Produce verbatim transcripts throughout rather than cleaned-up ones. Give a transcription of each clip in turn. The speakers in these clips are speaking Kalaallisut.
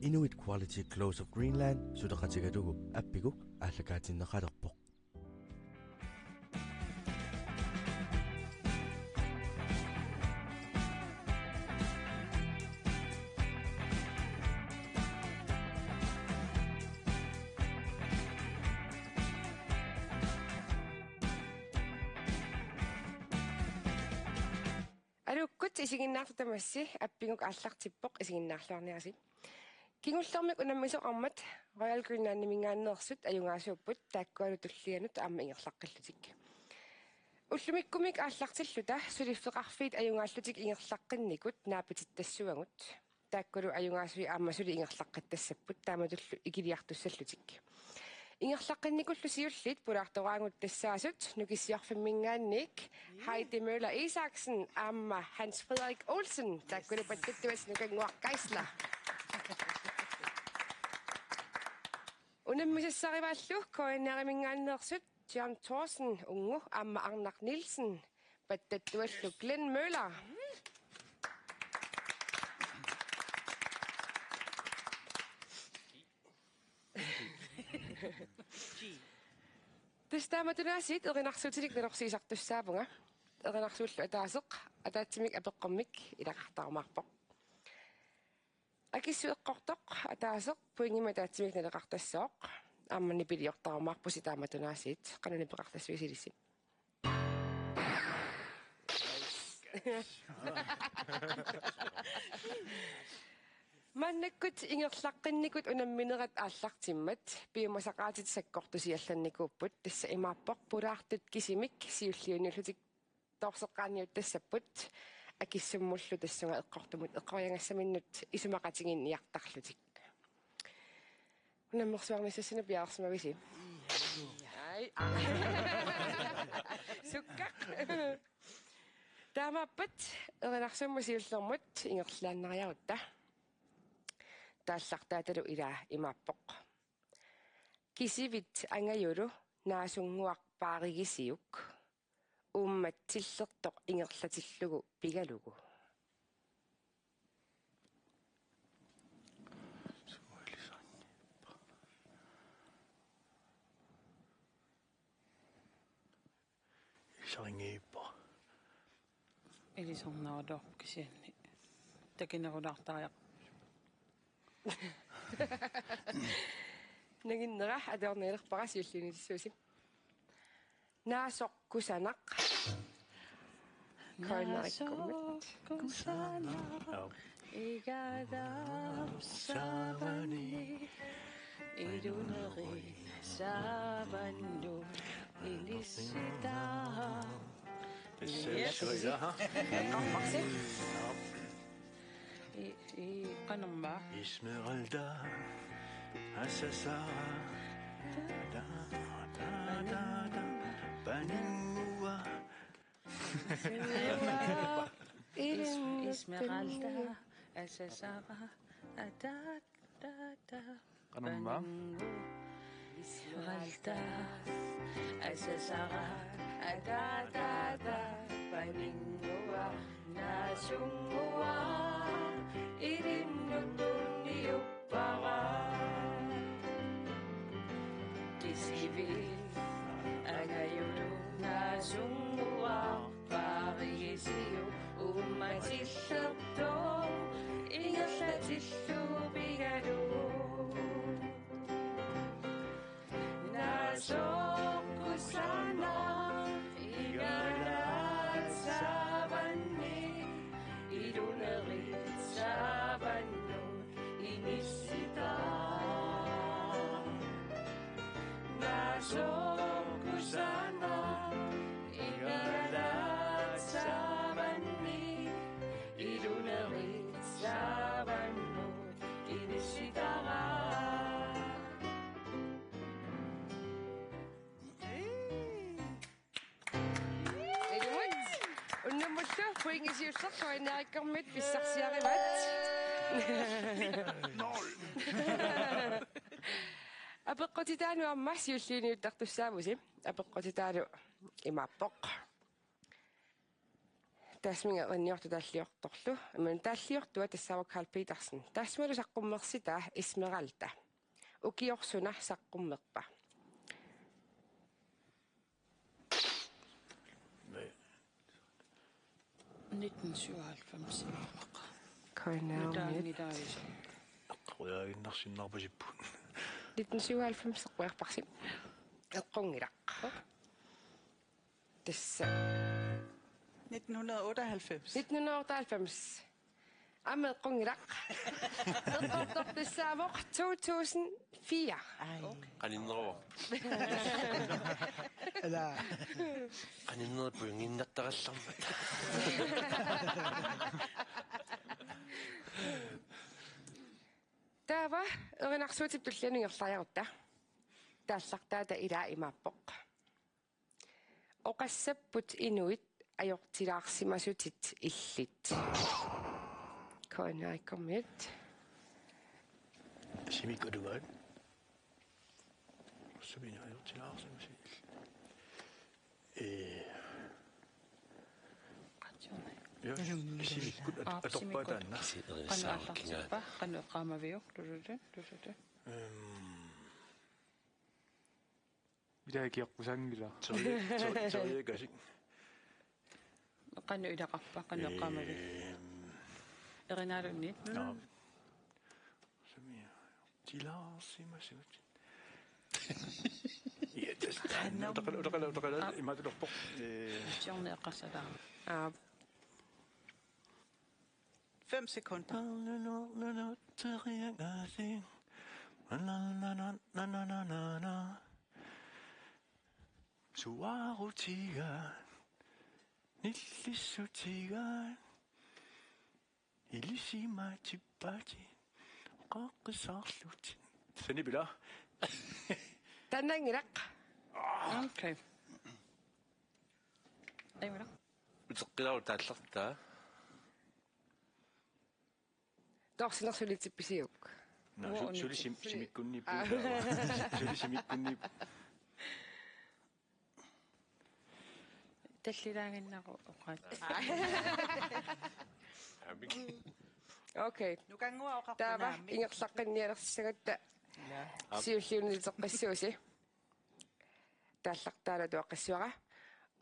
Inuit Quality Clothes of Greenland suleqatigalugu Appiguk aallakaatinneqalerpoq. Aluukkut, isiginnaartut tamassi, Appiguk aallartippoq, isiginnaarluarniarisi. Kingullermik unammisoqarmat Royal Greenlandiminngaanneersut ajugaasuupput, taakkualu tullianut aamma ingerlaqqillutik. Ullumikkumik aallartilluta suliffeqarfiit ajugaallutik ingerlaqqinnikut naapitittassuagut. Taakkualu ajugaasui aamma suli ingerlaqqittassapput, taamatullu ikiliartussallutik. Ingerlaqqinnikullu siulliit pulaartoraangut tassaasut Nukissiorfimminngaanniit Heidi Møller Isaksen aamma Hans Frederik Olsen, taakkulu pattattuat Nukannguaq Geisler. Unammisassarivaallu K N R-iminngaanneersut John Thorsen, Ungu, aamma Arnaq Nielsen, pattattuallu Glenn Møller. Tassa taamatut aasiit erinarsuutinik nalorsiisartussaavunga. Erinarsuullu ataaseq ataatsimik apeqqormik ilaqartarumaarpoq. Akissut eqqortoq ataaseq pointimik ataatsimik naleqartassooq. Aamma nipiliortarumaarpusi taamatut aasiit, qanoq nipeqartassuusi ilissi. Maannakkut ingerlaqqinnikut unamminerat aallartimmat piumasaqaatit sakkortusiallannikuupput, tassa imaappoq pulaartut kisimik siulliuniullutik toorseqqaanniuttassapput akissummullu tassunga eqqortumut eqqoriagassaminnut isumaqatiginninniartarlutik. Unammersuarnissassinut piareersimavisi? Ai. Sukkaq. Taamaappat erinarsuummat siullermut ingerlaannariarutta. Taallartaatalu ilaa imaappoq: Kisivit angajulu naasunnguaq paarigisiuk uummat tillertoq ingerlatillugu pigalugu. Sualisanngiippa. Ilisarinngiippa. Ilisarnaratoq kisianni. Takinerulaartariaq. Nanginnera atuarnialerpara siulliunnissuusi. Naasoq kusanaq. Koinarikkummit. Naasoq kusanaq. Aap. Igalap saavani. Ilunerit saavannut inissitaq. Yes. Yes. Eqqarparsi. I, i, qanormaa? Esmeralda, asasara, da, da, da, da, paninnguaq. Is-, Esmeralda, asasara, da, da, da. Qanormaa? Esmeralda, asasara, ataatata, paninnguaq, naasunnguaq, ilinnut tunniuppara. Kisivit angajulu naasunnguaq paarigisiuk uummat tillertoq ingerlatillugu pigalugu. Naasoq kusanaq igalap saavani, ilunerit saavannut inissitaq. Naasoq kusanaq igalap saavani, ilunerit saavannut inissitaq. Ilumut. Unnummullu pointi siulleq K N R-ikkut pissarsiarivat. Nul. Apeqqutitaanut aamma siulliuniuttartussaavusi. Apeqqutitaalu imaappoq: Tassami erinniortoq taalliortorlu. Aamma taalliortua tassaavoq Karl Petersen. Tassami saqqummersitaa Esmeralda. Ukioq suna saqqummerpa? Nitten syvoghalvfems. K N R-mit. Nutaanngilaaviso. Eqqoriaaginnarsinnaarpasippugut. Nitten syvoghalvfems eqquiarparsi. Eqqunngilaq. Tassa. Nitten hundrede og otteoghalvfems. Nitten hundrede og otteoghalvfems. Aamma eqqunngilaq. Eqqortoq tassaavoq to tusind fire. Qaninneruvoq. Ala. Qaninnerup puinginnartarallarmat. Taava erinarsuutip tullianut ingerlariarutta. Taallartaata ilaa imaappoq: Oqassapput inuit ajortilaarsimasutit illit. K N R-ikkormiut. Simikkut atugaat. Oqassapput inuit ajortilaarsimasutit illit. Ee. Ja, simikkut at- atorpaa taanna. Qanoq aallartippa, qanoq eqqaamaviuk, tusuti, tusuti. Ehm, Ila ikiaqqusanngilaq. Terje-, ter-, Terje Kasik. Qanoq ilaqarpa, qanoq eqqaamaviuk. Ehm, Erinaalunnit. Nå. Sumi. Tilaarsimasut. Ja, tassa. Utaqala, utaqala, utaqala. Imaattorpoq. Ee. Siorna eqqarsartaa. Aap. Fem sekunder. Suaarutiga, nillissutiga, ilisimaatippatit, qaqqisarlutit. Sanipila. Taannaanngilaq. Okay. Aimera. Uteqqilaaruk taallartaa. Toorsinersulit pisiuk. Nå, su-, suli sim-, simikkunniippu. Suli simikkunniippu. Tallilaaginnaru oqaat. Okay. Nukannguaq oqarpoq Taava naamik. Ingerlaqqinnialersissagatta siulliunneq uteqqissuusi. Taallartaata atuaqqissuara.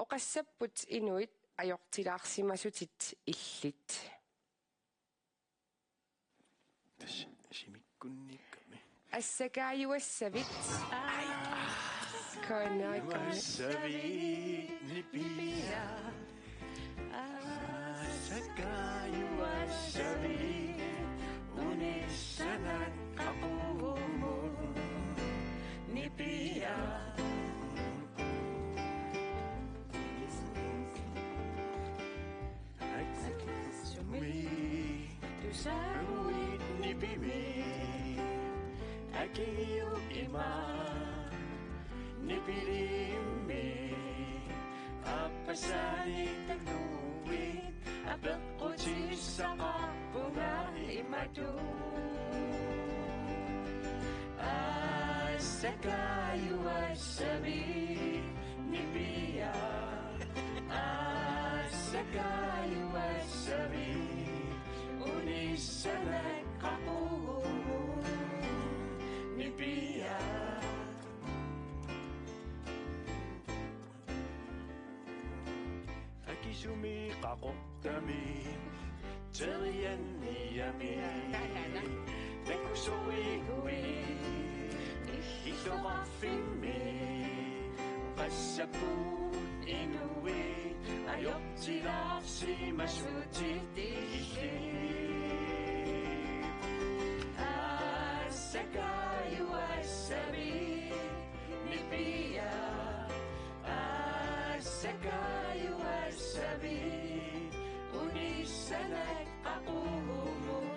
Oqassapput inuit ajortilaarsimasutit illit. Tassa simikkunniikkami. Assakaajuassavit. K N R-ikkormiut. Juassavit nipia. Assakaajuassavit unissanak qaqugumut nipia. Sumi tusaaguit nipimi akigiuk ima nipilimmi aappasaanik takuit apeqqutissaqarpunga imatut. Assakaajuassavit nipia. Assakaajuassavit unissanak qaqugumut nipia. Akisumi qaqortami terianniami takusoriguit illoqarfimmi oqassapput inuit ajortilaarsimasutit illit. Assakaajuassavit nipia. Assakaajuassavit unissanak qaqugumut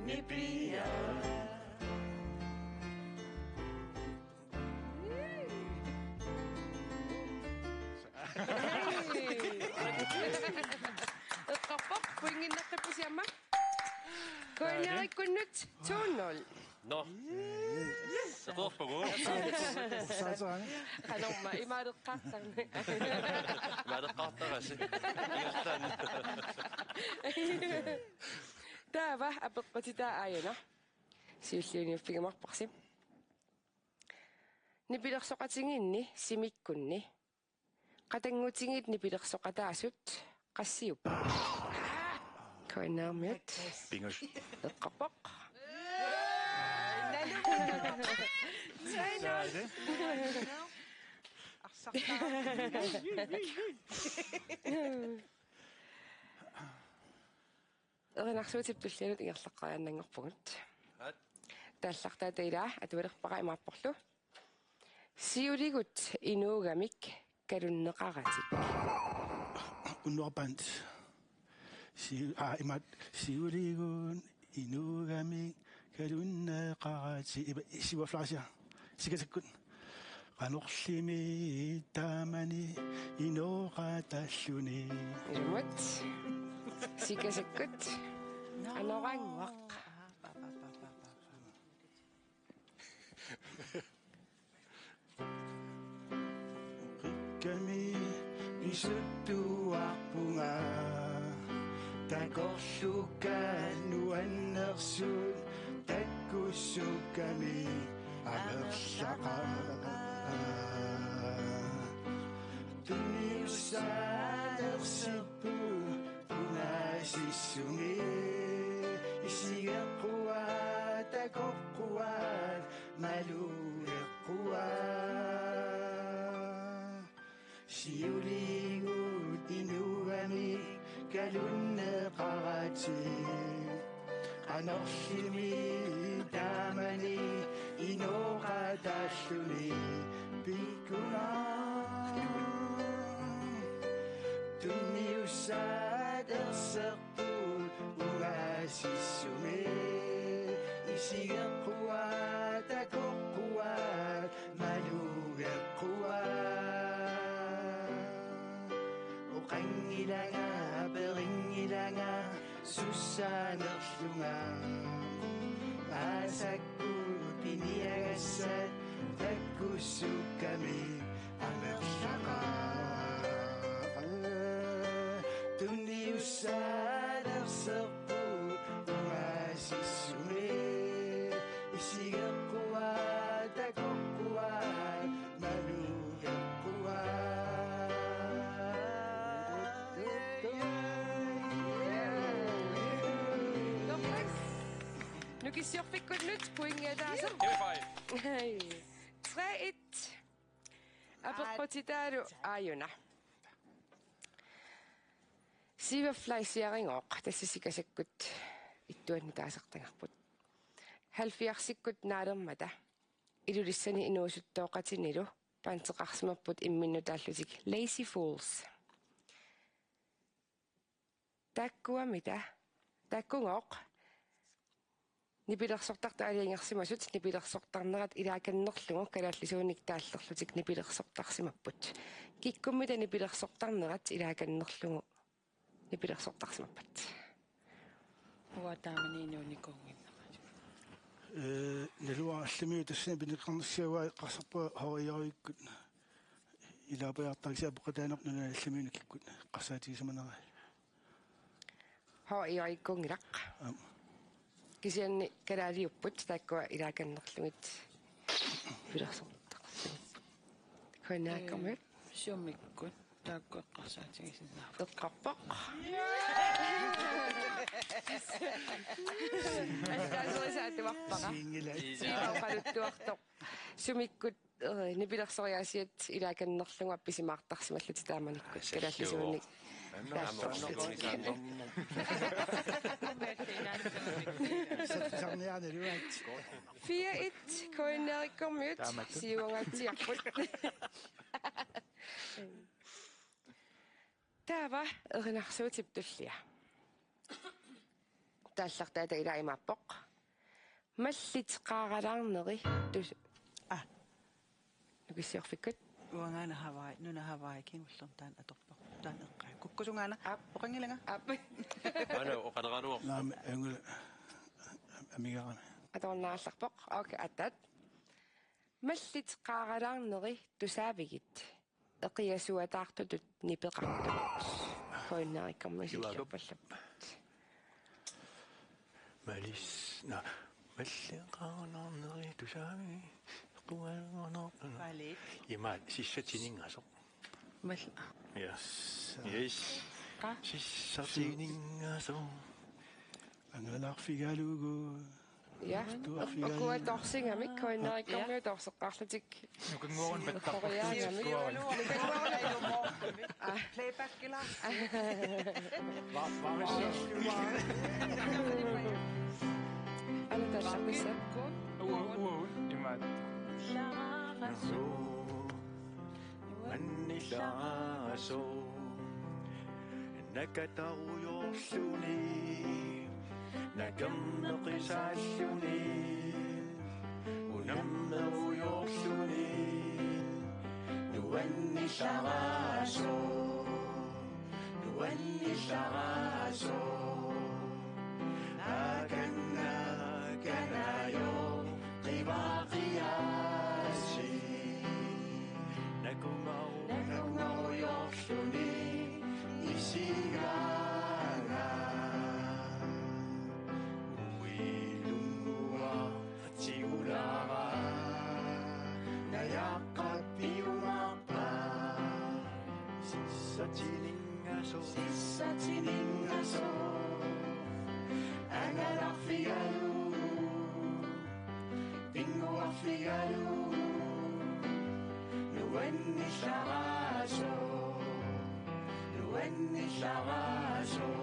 nipia. Eqqorpoq, pointinnartuusiama. K N R-ikkunnut to nul. Nå. Atorpagu. Saatsaani. Qanorma imaaleqqaartarmi. Imaaleqqaartarasi. Taava apeqqutitaa aajuna. Siulliuniuffigiumaarparsi. Nipilersoqatigiinni simikkunni qatanngutigiit nipilersoqataasut qassiupput? K N R-miut. Pingas. Eqqorpoq. Erinarsuutip tullianut ingerlaqqeriaannanngorpugut. Aat. Taallartaata ilaa atualerpara imaapporlu: Siuligut inuugamik kalunneqaratik. Unnuarpaat. Si-, aa, imaat. Siuligut inuugamik kalunneqaratik. Iba-, siuafflasia. Sikasakkut. Qanorlimi taamani inooqataalluni. Ilumut. Sikasakkut. Anorannguaq. Qikkami pisuttuarpunga, takorluukkaat nuannersut takkussukkamik amerlaqaat. Tunniussaat erserput ungasissumik, isigeqquaat, takoqquaat, malugeqquaat. Siuligut inuugamik kalunneqaratik. Qanorlimi taamani inooqataalluni pikkunaq. Tunniussaat erserput ungasissumik, isigeqquaat, takoqquaat, malugeqquaat. Oqanngilanga, aperinngilanga, sussaanerlunga. Aasakkut piniagassat takkussukkamik amerlaqaat. Tunniussaat erserput ungasissumik, isigeqquaat, takoqquaat, malugeqquaat. Nukissiorfikkunnut pointi ataaseq. High five. Hej. Tre et. Apeqqutitaalu aajuna. Siuafflaisiaringooq, tassa sikasakkut ittuannut taasartagarput. Halvfjerdsikkut naalermata Ilulissani inuusuttooqatinilu bandeqarsimapput imminnut taallutik Lazy Fools. Taakkuamita, taakkugooq nipilersortartut aalajangersimasut nipilersortarnerat ilaakannerlugu kalaallisuunik taallerlutik nipilersortarsimapput. Kikkummita nipilersortarnerat ilaakannerlugu nipilersortarsimappat? Uanga taamani inuunikuunnginnama. Ee, naluara allamik tassani pineqarnissiavaa eqqarsarpunga H I-ikkut. Ilaapajaartaaq kisianni apeqqutaaneq nunani allamiunut kikkut eqqarsaatigisimanarai. H I-ikkuunngilaq. Aap. Kisianni kalaaliupput taakkua ilaakannerlugit pilersortarsimapput. Kuinnaakkormiut. Ee, sumikkut taakku eqqarsaatigisinnaavakka. Eqqorpoq. Assaaserisaq atuarpara. Sinngilaq. Iisaa. Oqaluttuartoq. Sumikkut, eh, nipilersoriaasiat ilaakannerlugu appisimaartarsimallutik taamanikkut. Aa, kalaallisuunik. Anna, anna, anna, anna. Sarniarneruat. Fire et, K N R-ikkormiut. Taamatut. Siuangaatsiarput. Taava erinarsuutip tullia. Taallartaata ilaa imaappoq: Mallit qaaralaarneri tus-, aa. Nukissiorfikkut. Uangaana Hawaii, nuna Hawaii kingullermi taanna atorpoq. Taanna eqqaa. Kukkusungaana. Aap. Oqanngilanga. Aap. Aana oqaleraluarpoq. Naamik, angula amigarami. Atornaallarpoq. Okay, attaat. Mallit qaaralaarneri tusaavigit. Eqiasuataartutut nipeqartut. K N R-ikkut Juaakap. Siullerpallapput. Malis, na, mallit qaaralaarneri tusaavigit. Eqiasuataartutut. Malis. Imaat, sissatininngasoq. Mal-, ja. Yes. Qa? Sissatininngasoq. Angalarfigalugu. Ja. Tuarfigalugu. Ukua torsigamik, K N R-ikkut torseqqaarlutik. Nukanngoorunik pattarput. Koreanami. Nukanngoorunik. Playback-ilaarsi. Va-, va-, Ana tassa missa. Uu, uu, imaat. Nuannillaaraasoq, nakatarujorluni, nakerneqisaalluni, unammerujorluni, nuannillaaraasoq, nuannillaaraasoq, akanna kanajo. Qivaqiasi. Nakungaru-, nakungarujorluni isigaanga. Uilunnguaq tigulaara. Najaqqat piumaarpaat. Sissatininngasoq. Sissatininngasoq. Angalarfigalugu. Pinnguarfigalugu. Nuannillaaraasoq. Nuannillaaraasoq.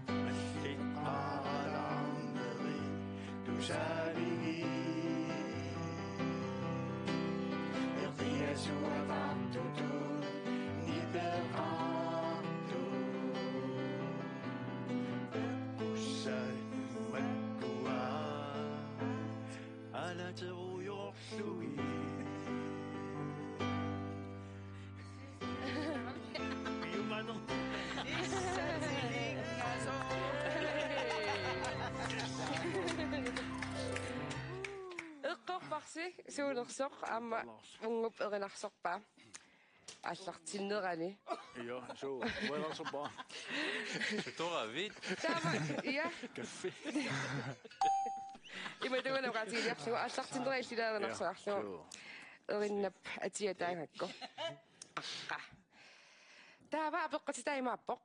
Mallit qaaralaarneri tusaavigit. Eqiasuataartutut nipeqartut. Peqqussat makkua alaterujorlugit. Piumaneq. Eqqorparsi suunersoq aamma unngup erinarsorpaa. Aallartinnerani. Ja, suu, uangarsuppa. Sutoravit. Taama, ja. Kaffi. Imatut oqaatiginiarlugu, aallartinnerani illilaarinersuarlugu. Ja, suu. Erinnap atia taagakku. Aqqa. Taava apeqqutitaa imaappoq.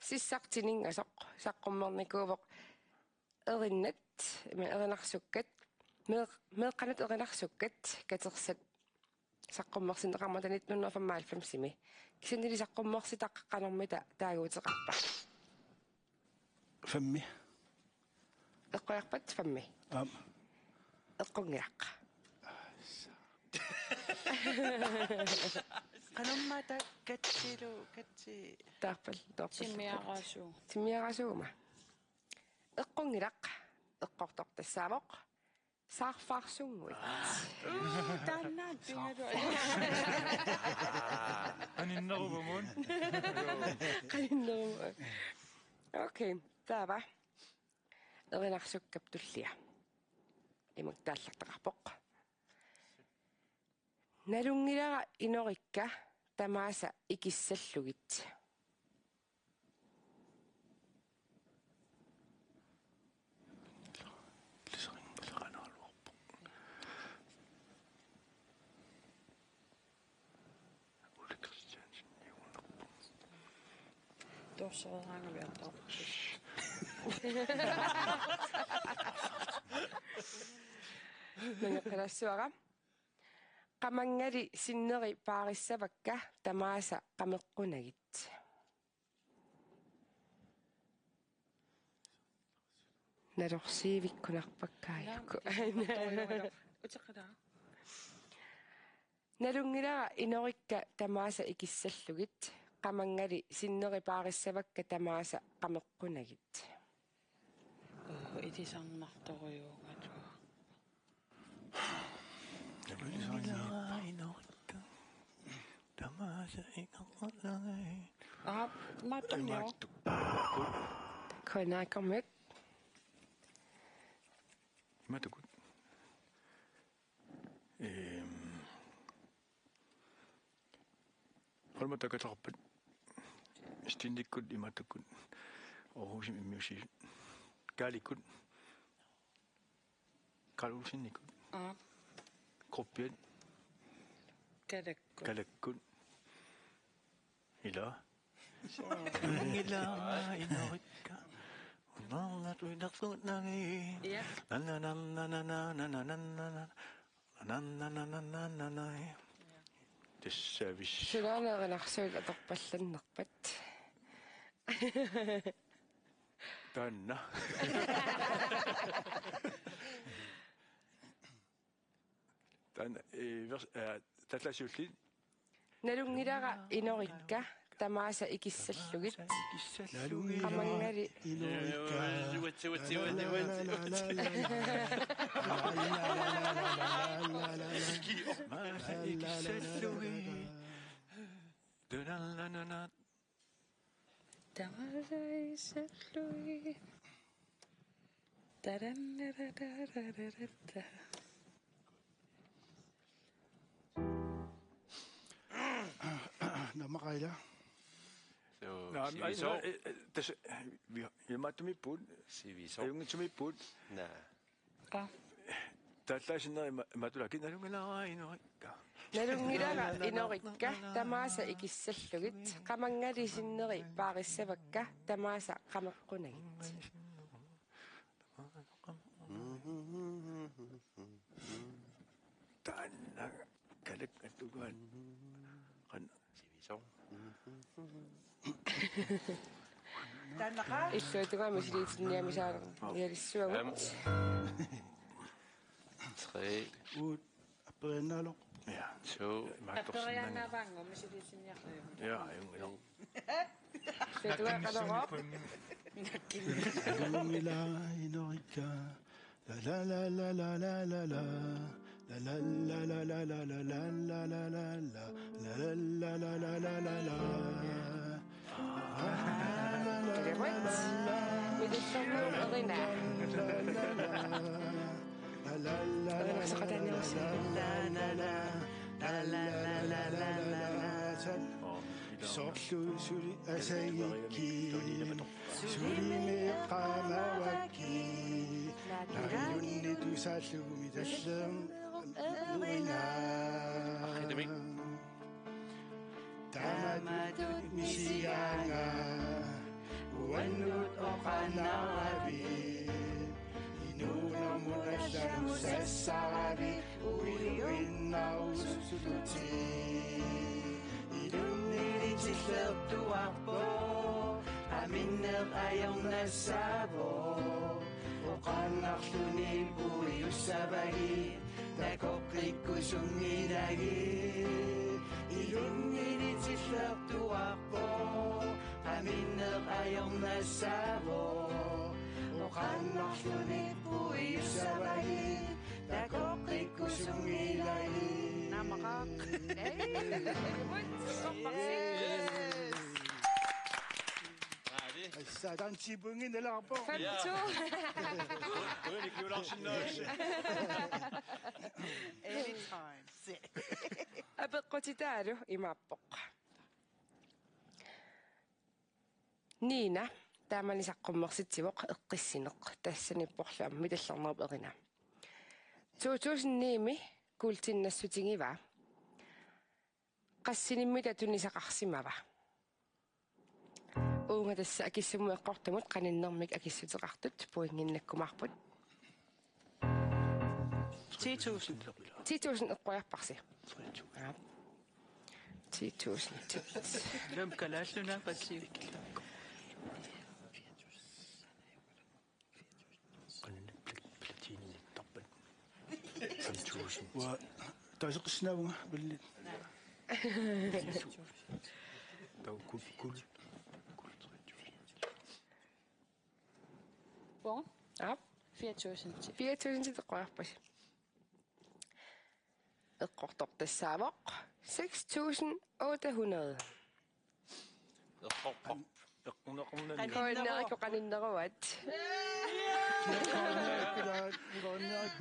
Sissatininngasoq, saqqummernikuuvoq. Erinnat, ima erinarsukkat, meeq-, meeqqanut erinarsukkat, katersat saqqummersinneqarmata nitten hundrede og femoghalvfemsimi. Kisiannili saqqummersitaq qanormita taaguuteqarpa? Femmi. Eqqumiarpat femmi? Aap. Eqqunngilaq. Qanormita katsilu, katsi. Taarpal, taarpal. Timmiaraasu. Timmiaraasuuguma. Eqqunngilaq, eqqortoq tassaavoq saarfaarsunnguit. Uu, taanna pingalu. Qaninneruvugut. Qaninneruvugut. Okay, taava. Erinarsukkap tullia. Imak taallartaqarpoq. Nalunngilara inorikka tamaasa ikissallugit. Ole Kristiansen, niunerpoq. Torsoraangavit atorput. Nangeqqilaassavara. Qamanngali sinneri paarissavakka tamaasa qameqqunagit. Nalorsiivikkunarpakka aajuku. Uteqqilaa. Nalunngilara inorikka tamaasa ikissallugit, qamanngali sinneri paarissavakka tamaasa qameqqunagit. Uu, ilisarnartorujuugaluaq. Nalunngilara inorikka tamaasa ikissallugit. Aa, maattunniu. Imaattukkut. Kuinaakormit. Imaattukkut. Matakkataarpat. Stindikkut imaattukkut. Aarhusimi immiussiisut. Kaalikkut. Kaluusinnikkut. Aa. Gruppiat. Kalakkut. Kalakkut. Ila. Ila inorikka. Unaarnatu inersuunnagi. Ja. Nananananananananana. Nananananananai. Tassavis. Sunaana erinarsuit atorpallannerpat. Taanna. Taanna, eh, vers-, eh, tallaasiulli. Nalunngilara inorikka tamaasa ikissallugit. Qamanngali. Inorikka. Tamaasa ikissallugit. Tamaasa ikissallugit. Tarannararararata. Naamaqaaq ila. So, Naam, sivisooq. Ai, eh, eh, tas-, eh, vi-, imaattumiippugut. Sivisooq. Ajunngitsumiippugut. Naa. Qa. Tallaasinneri ima-, imaattukkut nalunngilara inorikka. Nalunngilara inorikka tamaasa ikissallugit. Qamanngali sinneri paarissavakka tamaasa qameqqunagit. Taanna kalak atugaat. Qan- Sivisooq. Taannaqa. Illuatungaa misiliitinniarnissaat. Am. Nialissuagut. Tre. Uut. Apperiannaaloq. Ja. To. Apperiannaavaannga misiliitinniarlugu. Ja, ajunngilaq. Illuatungaa qanorooq. Ajunngilaq inorikka. La la la la la la la la. La la la la la la la la la la la. La la la la la la la la. Kilowatt. Midillernerup erinaa. Erinarsoqataaniarussi. Soorlu suli asagikkit. Sulimi eqqaamavakki. Nariunni tusaallugu midillernerup erinaa. Taamatut misigaanga uannut oqaannarami. Inuunermut allanut sassaravit uiuinnarusuttutit. Ilunnili tillertuarpoq qaminneq ajornassaavoq. Oqaannarluni puiussavagit takoqqikkusunngilagit. Ilunnili tillertuarpoq qaminneq ajornassaavoq. Oqaannarluni puiussavagit takoqqikkusunngilagit. Naamaqaaq. Ei, yes. Assa, taanna ti pointinik nalaarpoq. Fem to. Ui, ui, Nikolaj Larsen også. Anytime. Apeqqutitaalu imaappoq. Nina, taamani saqqummersitsivoq eqqissineq. Tassani porlu aamma midillernerup erinaa. To tusind ni-mi kuultinnassutigiva. Qassinimmita tunisaqarsimava? Uunga tassa akissummut eqqortumut qaninnermik akissuteqartut pointinnakkumaarput. Ti tusind. Ti tusind eqqoriarparsi. Ja. Ti tusind. Hvem kalaallit naapatsiu? Qanilli pla-, platinittarpat. Fem tusind. Uanga taaseqqissinnaavunga, Pelle. Taava kul-, kul-, kul-, tre tusind. Hvor? Ja. Fire tusind. Fire tusind eqqoriarpasi. Eqqortoq tassaavoq seks tusind otte hundrede. Eqqorpoq. Eqquneqarnani. Koinnerikku qaninneruat.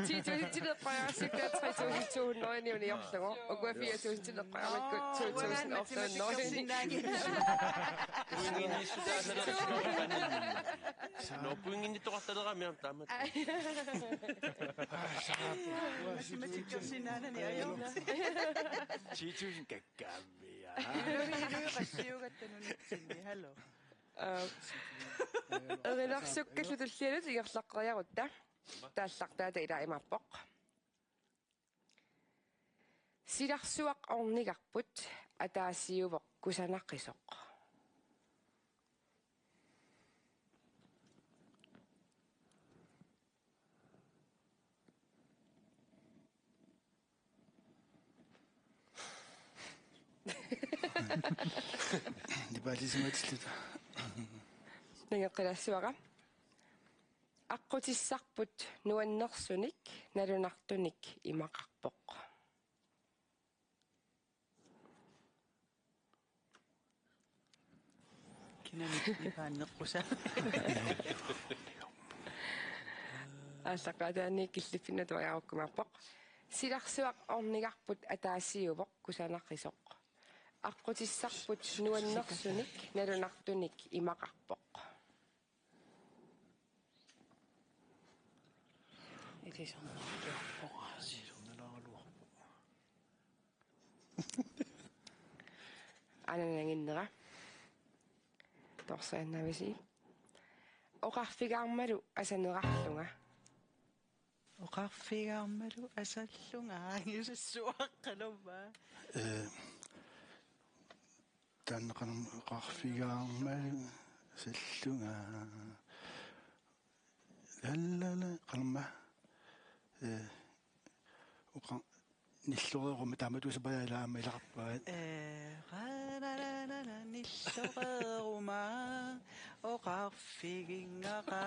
Ti tusind tileqqajaassikka tre tusind to hundrede uniorlugu. Ukua fire tusind tileqqajaamikku to tusind otte hundrede. Nå, pointinnittoqartalerami aamma taama. Ti tusind kakkaavia. Iluiluiqassiugatta nunatsinni, hallo. Aa, erilarsukkallu tullianut ingerlaqqeriarutta. Taallartaata ila imaappoq. Silarsuaq ornigarput ataasiuvoq kusanaqisoq. Nipaalisimatilluta. Nangeqqilaassavara. Aqqutissarput nuannersunik nalunartunik imaqarpoq. Kina nipaanneqqusa. Aallaqqaataani killiffinnut atuariarukkumaarpoq. Silarsuaq ornigarput ataasiuvoq kusanaqisoq. Aqqutissarput nuannersunik nalunartunik imaqarpoq. Ilisarnarluarpoq. Ananaginnera. Torsaannavisi. Oqarfigaarmalu asanerarlunga. Oqarfigaarmalu asallunga. Angisussua qalumma. Eh, taanna qanam oqarfigaarmalu asallunga. Lallala, qanormaa. Eh, oqa-, nilloreeruma taamatuusappajaalaama ilaqarpaat. Eh, rarararara, nilloreeruma, oqarfiginngaqa.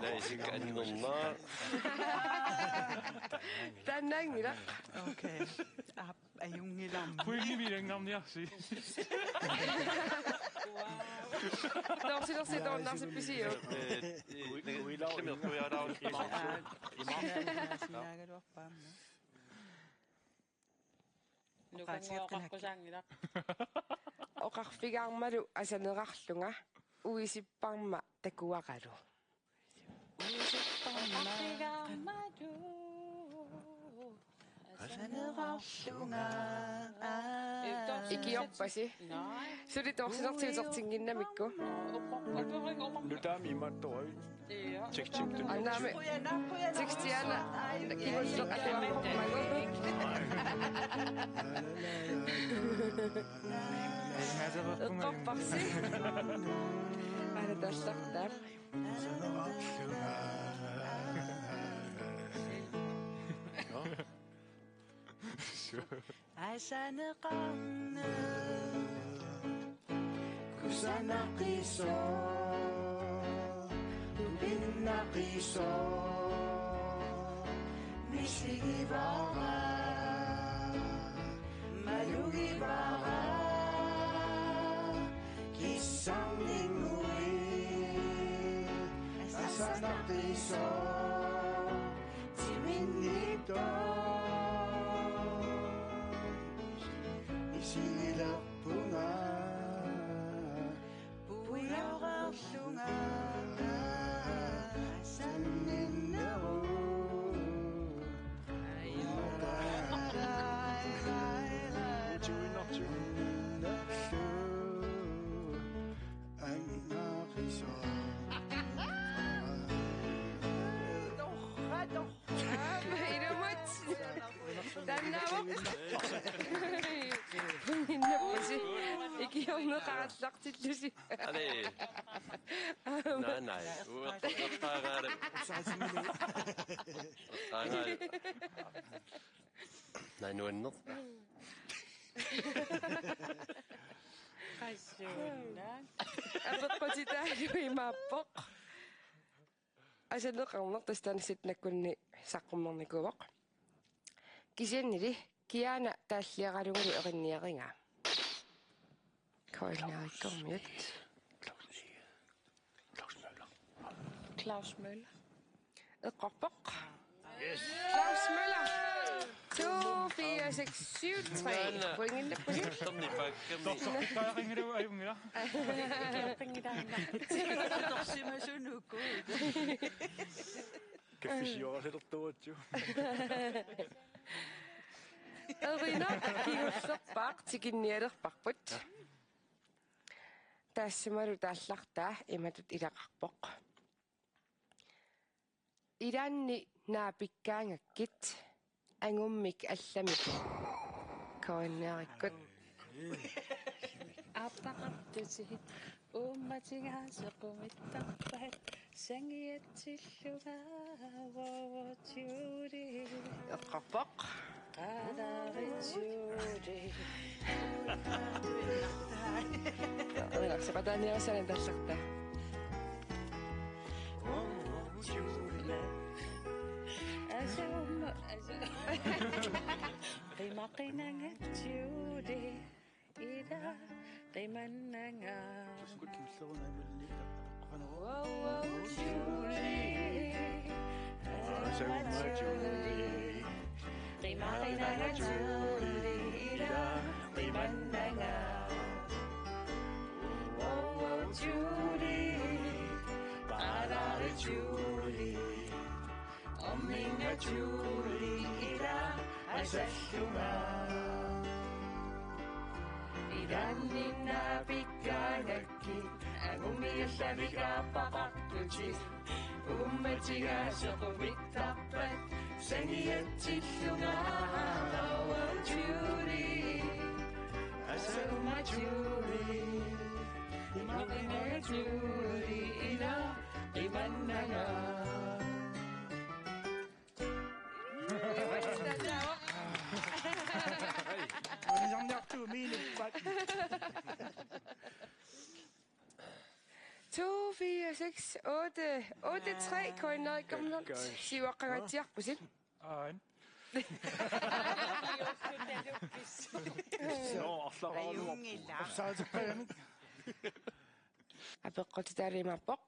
Naisik annermaa. Taannaanngilaq. Okay. Aap. Ajunngilarmi. Pointimik ilanngarniarsi. Torsilersi toornarsippisiuk? Eh, eh, eh, Aa, sinaagaluarpaamma. Nukannguaqaqqusaanngilaq. Oqarfigaarmalu asanerarlunga uisipparma takuaralu. Oqarfigaarmalu asanerarlunga. Ikiorpasi. Suli torsinertiusertinnginnamikku. Nutaami imaattorujuk. Tekstip. Annaami. Tekstiana. Kingulleq atuarpoq magu. Eqqorparsi. Aana taallartaaq. Asaneqarneq kusanaqisoq, tupinnaqisoq, misigivara, malugivara, kissarninngui, asanaqisoq, timinnittoq, isigilerpunga, puiorarlunga, sanninneru. Ilumut. Taannaavoq. Ikiorneqarallartillusi. Ani. Naa, naa. Uertoqqaagaara. Uertoqqaagaara. Naa, nuanneq. Qassuunnaaq. Apeqqutitaalu imaappoq. Asaneqarneq tassa taanna sitnakkunni saqqummernikuuvoq. Kisiannili kiaana taalliaralugulu erinniarigaa. Koilnaarikkormiut. Claus Møller. Eqqorpoq. Yes. Claus Møller. To, fire, seks, syv, tre. Pointinnappusi. Torsimasunukku. Kaffisiorasalertuatsiu. Erinaq kingullerpaaq tikinnialerparput. Taassumalu taallartaa imatut ilaqarpoq. Ilaanni naapikkaangakkit angummik allamik. K N R-ikkut. Aappaqartusi uummatigaasut qumittarpaat sangiatsillunga, wow, wow, Julie. Eqqorpoq. Qadari Julie. Erinarsoqataaniarsaaneq taallartaa. Asum, asum. Qimaqinanga Julie. Ila qimannanga. Wow, wow, Julie. Asuma Julie. Qimaqinanga Julie. Ila qimannanga. Wow, wow, Julie. Qadari Julie. Orninga Julie ila asallunga. Ilaanni naapikkaangakkit angummik allamik aappaqartusi uummatigaasut qumittarpaat sangiatsillunga. Julie, asuma Julie, qimaqinanga Julie ila qimannanga. Unisarniartuup miinuppat. To, fire, seks, otte, otte, tre, K N R-ikkut. Siuaqqangaatsiarpusi. Aan. Nå, arlaqarluarpoq. Apeqqutitalimaappoq.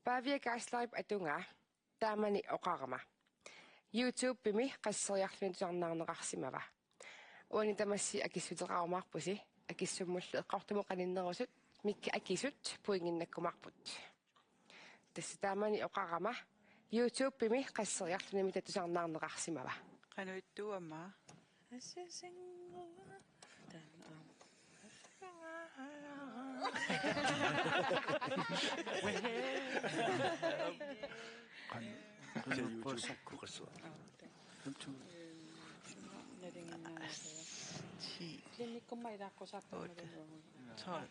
Pavia Geislerip atugaa taamani oqarama: YouTubemi qasseriarluni tusarnaarneqarsimava? Uani tamassi akissuteqarumaarpusi, akissummullu eqqortumut qaninnerusut, mikkit akisut pointinnakkumaarput. Tassa taamani oqarama: YouTubemi qasseriarluni mita tusarnaarneqarsimava? Qanoq ittuugama? Asasingua. Taanna. Qan-, qan-, qan-, qan-, Nalinginnaassuaq. Ti. Klinikkumma ilaqqusaarput. Otte. Tolv.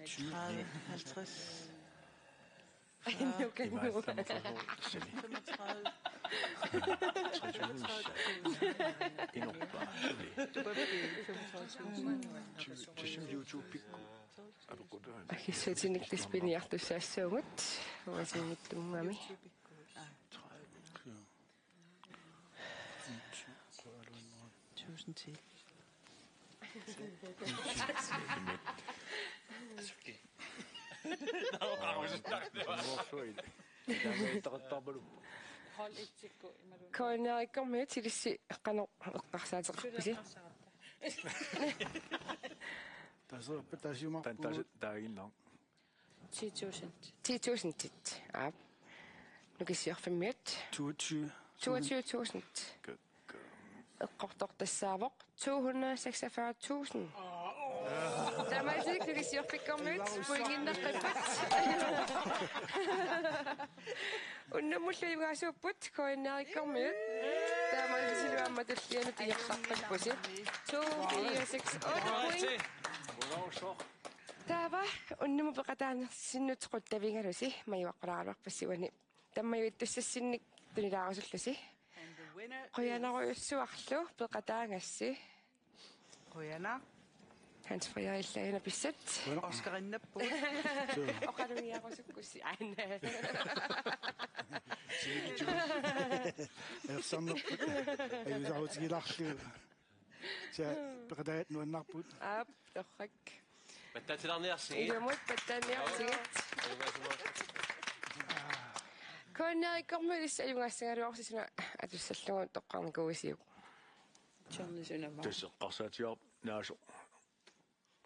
Tyve. Halvtreds. Femogtredive. Treogtyve. Inoqqa. Femogtredive tusind. Tyve. Tassa YouTube-ikkut. Akissutinik tassaniartussaassuugut. Uasinngitsunnguami. Tredive. Tusind til. Hold et til gå, Emma Lund. K N R-ikkut ilissi qanoq eqqarsaateqarpisi? Taserpa tasiumarpugut. Tan tas-, taaginnaq. Ti tusind. Ti tusindit. Aap. Nukissiorfimmiut. Toogtyve. Toogtyve tusind. Good girl. Eqqortoq tassaavoq to hundrede seksogfyrre tusind. Taamaasiit Nukissiorfikkormiut pointinnaqqippat. Unnummullu ivaasuupput K N R-ikkormiut. Taamaasilluni aamma tullianut ingerlaqqippusi. To, fire, seks, otte point. Taava unnummut peqataanersinnut quttavigalusi majuaqqulaaraluarpassi uani. Tammajuttussassinnik tunilaarusullusi. Qujanarujussuarlu peqataagassi. Qujanaq. Hans Frederik Lager pissat. Qujanaq. Oscarinnappugut. Oqalugiarusukkussi aana. Ersarnerput. Ajuusaarutigilaarlugu. Sia peqataat nuannaarput. Aap, torrak. Pattaatilaarniarsigit. Ilumut pattaaniarsigit. Kuanneerikkormiut issa ajugaassagaluarsi suna atussallugu toqqarnikuuisiuk. Johnny sunama. Tassa eqqarsaatigaarput naasoq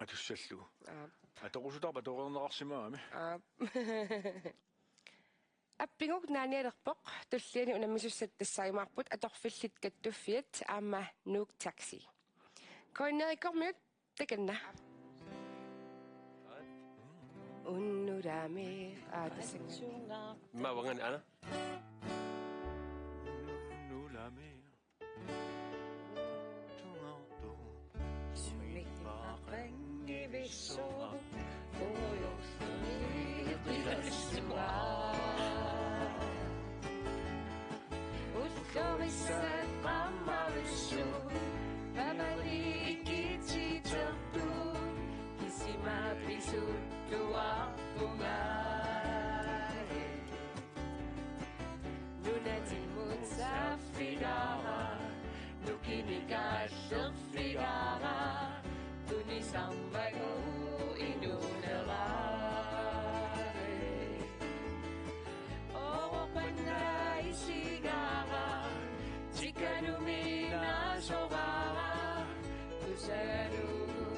atussallugu. Aap. Atorusutarpa atoreerneqarsimagamik. Aap. Appiguk naanialerpoq, tulliani unammisussat tassaajumaarput Atorfillit Kattuffiat aamma Nuuk Taxi. Kuanneerikkormiut takanna. Unnulami aatasanga. Mavangan ana. Unnulami. Nunatimmut saaffigaara, nukinnik aallerfigaara, tunisarmagu inuunera. Oorpannga isigaara, tikanumi naasoraara, tusagalugu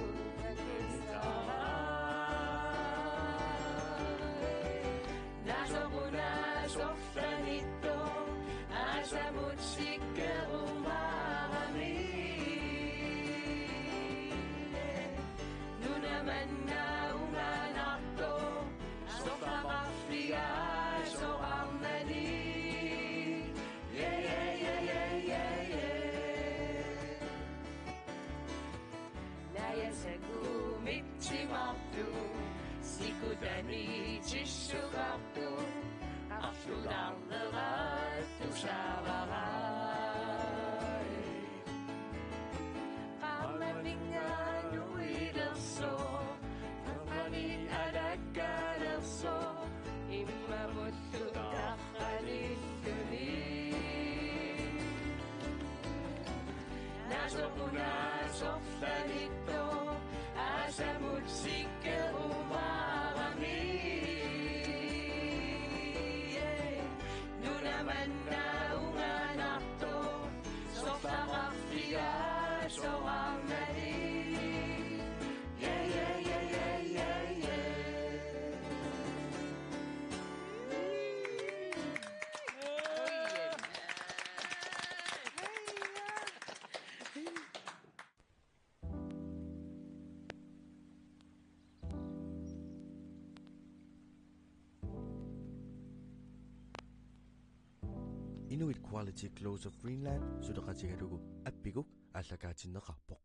takisaara. Naasoq una sorlanittoq, aasamut sikkerumaarami. Nuna manna unganartoq, sorlaqarfiga soraarnani. Yeah, yeah, yeah, yeah, yeah, yeah. Najasaguumik timartup sikutani tissukartup arlulaarnera tusaavara. Qaammaminga nuilersoq, tappani alakkalersoq, immamullu taqqaliilluni. Naasoq una sorlanittoq, aasamut sikkerumaarami. Nuna manna unganartoq, sorlaqarfiga soraarnani. Yeah, yeah, yeah, yeah, yeah, yeah. Inuit Quality Clothes of Greenland suleqatigalugu appiguk aallakaatinneqarpoq.